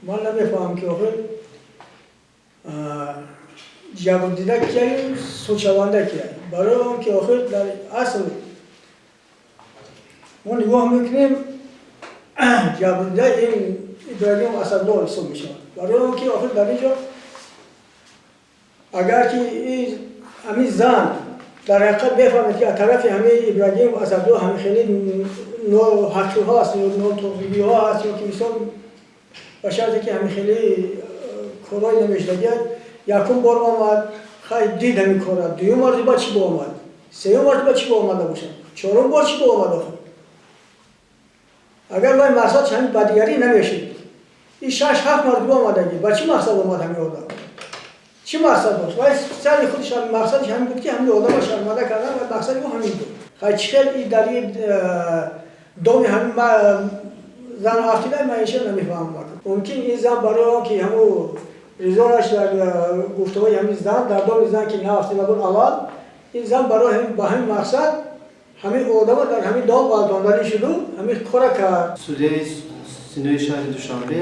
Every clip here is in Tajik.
Ман намефаҳмам, ки охир ҷабрдида кияю судшаванда кия. Барои он ки охир дар асл мо нигоҳ мекунем, ҷабрдида ин Ибрагим Асадулло ҳисоб мешавад. Барои он ки охир дар ин ҷо агар ки ҳамин зан дар ҳақиқат мефаҳмед, ки аз тарафи ҳамин Ибрагим Асадулло ҳамин хеле ноҳақиҳо аст ё нотоғигиҳо аст, ё ки мисол ба шарте ки ҳамин хеле корҳои намешудагӣ, якум бор омад, хай, дид ҳамин кора, дуюм мартиба чӣ бо омад, сеюм мартиба чӣ бо омада бошад, чорум бор чӣ бо омад? Охир агар вай мақсадш ҳамин бадигарӣ намешуд, ин шаш ҳафт мартиба омадагӣ ба чӣ мақсад омад? Ҳамин одам чӣ мақсад дошт? Вай сари худш мақсадш ҳамин буд, ки ҳамин одама шарманда кардан ва мақсади ӯ ҳамин буд. Хай, чӣ хел и дар и доми ҳамин зан афтида, ман инша намефаҳмам. Мумкин ин зан барои он ки ҳаму ризонаш дар гуфтаҳои ҳамин зан дар доми зан ки наафтида буд аввал, ин зан барои ба ҳамин мақсад ҳамин одама дар ҳамин дом ғалтонданӣ шуду ҳамин кора кард. Судяи синои шаҳри Душанбе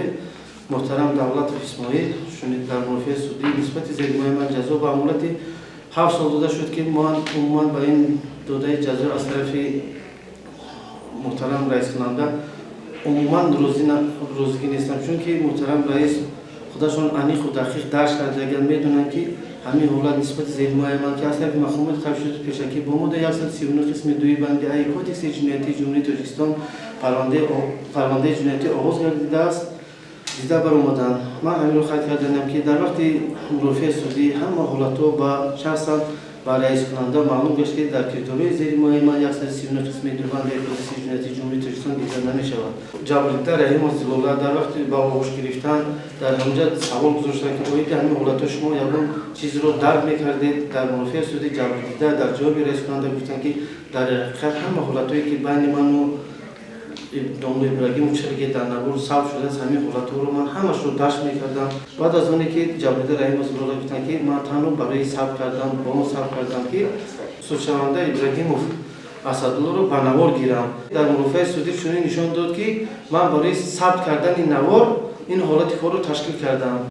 муҳтарам Давлатов Исмоил шунид, дар мурофиаи судӣ нисбати зерҳимояи ман ҷазо ба муҳлати 7 сол дода шуд, ки ман умуман ба ин додаи ҷазо аз тарафи муҳтарам раискунанда умуман розигӣ нестам, чунки муҳтарам раис худашон аниқу дақиқ дарк кардаган, медонанд, ки ҳамин ҳолат нисбати зерҳимояи ман, ки аз тарафи мақомоти тафтишоти пешакӣ бо моддаи 139 қисми дуи банди аи Кодекси ҷиноятии Ҷумҳурии Тоҷикистон парвандаи ҷиноятӣ оғоз гардидааст, дида баромаданд. Ман ҳаминро қайд карданам, ки дар вақти мурофиаи судӣ ҳама ҳолатҳо ба шахсан ба раискунанда маълум гашт, ки дар кирдорҳои зерҳимояи ман 139 қисми ду банди Кодекси ҷиноятии Ҷумҳурии Тоҷикистон дида намешавад. Ҷабрдида Раҳимов Зилола дар вақти ба оғӯш гирифтан дар ҳамҷа савол гузоштанд, ки оиди ҳамин ҳолатҳо шумо ягон чизро дарк мекардед? Дар мурофиаи судӣ ҷабрдида дар ҷавоби раискунанда гуфтанд, ки дар ҳақиқат ҳама ҳолатҳое, ки байни ману домла Ибрагимов чире дар навор сабт шудааст, ҳамин ҳолатҳоро ман ҳамашро дарк мекардам. Баъд аз оне ки ҷабрдида Раҳимов Зилола гуфтанд, ки ман танҳо барои сабт кардан ба он сабт кардам, ки судшаванда Ибрагимов Асадуллоро ба навор гирам, дар мурофиаи судӣ чунин нишон дод, ки ман барои сабт кардани навор ин ҳолати корро ташкил кардам.